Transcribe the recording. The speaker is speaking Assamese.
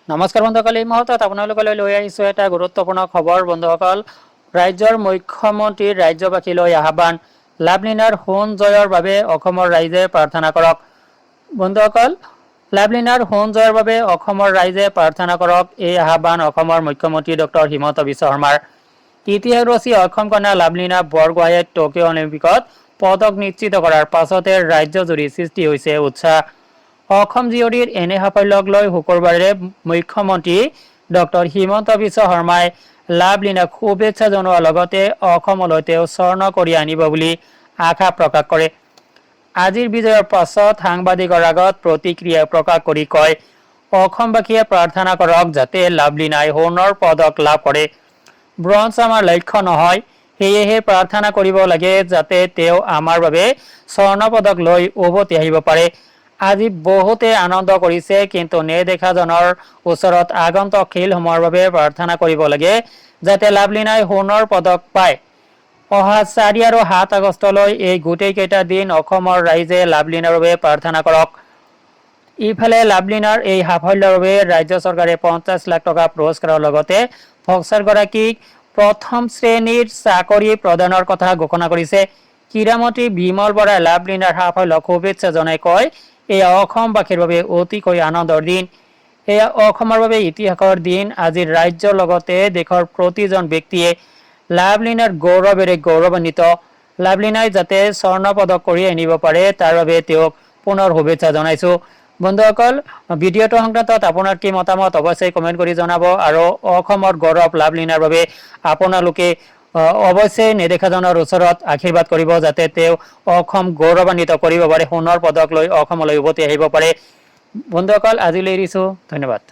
নমস্কাৰ বন্ধুসকল, এই মুহূৰ্তত আপোনালোকলৈ লৈ আহিছোঁ এটা গুৰুত্বপূৰ্ণ খবৰ। বন্ধুসকল, ৰাজ্যৰ মুখ্যমন্ত্ৰীৰ ৰাজ্যবাসীলৈ আহ্বান, লাভলীনাৰ সোণ জয়ৰ বাবে অসমৰ ৰাইজে প্ৰাৰ্থনা কৰক। বন্ধুসকল, লাভলীনাৰ সোণ জয়ৰ বাবে অসমৰ ৰাইজে প্ৰাৰ্থনা কৰক, এই আহ্বান অসমৰ মুখ্যমন্ত্ৰী ডক্টৰ হিমন্ত বিশ্ব শৰ্মাৰ। ইতিহাস ৰচি অসম কন্যা লাভলীনা বৰগোহাঁয়ে টকিঅ' অলিম্পিকত পদক নিশ্চিত কৰাৰ পাছতে ৰাজ্যজুৰি সৃষ্টি হৈছে উৎসাহ। অসম জীয়ৰীৰ এনে সাফল্যক লৈ শুকুৰবাৰে মুখ্যমন্ত্ৰী ডক্টৰ হিমন্ত বিশ্ব শৰ্মাই লাভলীনাক শুভেচ্ছা জনোৱাৰ লগতে অসমলৈ তেওঁ স্বৰ্ণ কঢ়িয়াই আনিব বুলি আশা প্ৰকাশ কৰে। আজিৰ বিজয়ৰ পাছত সাংবাদিকৰ আগত প্ৰতিক্ৰিয়া প্ৰকাশ কৰি কয়, অসমবাসীয়ে প্ৰাৰ্থনা কৰক যাতে লাভলীনাই সোণৰ পদক লাভ কৰে। ব্ৰঞ্জ আমাৰ লক্ষ্য নহয়, সেয়েহে প্ৰাৰ্থনা কৰিব লাগে যাতে তেওঁ আমাৰ বাবে স্বৰ্ণ পদক লৈ উভতি আহিব পাৰে। আজি বহুতে আনন্দ কৰিছে, কিন্তু নেদেখাজনৰ ওচৰত আগন্তুক খেলসমূহৰ বাবে প্ৰাৰ্থনা কৰিব লাগে যাতে লাভলীনাই সোণৰ পদক পায়। অহা 4 আৰু 7 আগষ্টলৈ এই গোটেইকেইটা দিন অসমৰ ৰাইজে লাভলীনাৰ বাবে প্ৰাৰ্থনা কৰক। ইফালে লাভলীনাৰ এই সাফল্যৰ বাবে ৰাজ্য চৰকাৰে 50 লাখ টকা পুৰস্কাৰৰ লগতে বক্সাৰগৰাকীক প্ৰথম শ্ৰেণীৰ চাকৰি প্ৰদানৰ কথা ঘোষণা কৰিছে। ক্ৰীড়ামন্ত্ৰী বিমল বৰাই লাভলীনাৰ সাফল্যক শুভেচ্ছা জনাই কয়, এয়া অসমবাসীৰ বাবে অতিকৈ আনন্দৰ দিন। এয়া অসমৰ বাবে ইতিহাসৰ দিন। আজি ৰাজ্যৰ লগতে দেশৰ প্ৰতিজন ব্যক্তিয়ে লাভলীনাৰ গৌৰৱেৰে গৌৰৱান্বিত। লাভলীনাই যাতে স্বৰ্ণ পদক কঢ়িয়াই আনিব পাৰে, তাৰ বাবে তেওঁক পুনৰ শুভেচ্ছা জনাইছো। বন্ধুসকল, ভিডিঅ'টো সংক্ৰান্তত আপোনাৰ কি মতামত, অৱশ্যেই কমেণ্ট কৰি জনাব আৰু অসমৰ গৌৰৱ লাভলীনাৰ বাবে আপোনালোকে অৱশ্যেই নেদেখাজনৰ ওচৰত আশীৰ্বাদ কৰিব যাতে তেওঁ অসম গৌৰৱান্বিত কৰিব পাৰে, সোণৰ পদক লৈ অসমলৈ উভতি আহিব পাৰে। বন্ধুসকল, আজিলৈ এৰিছোঁ। ধন্যবাদ।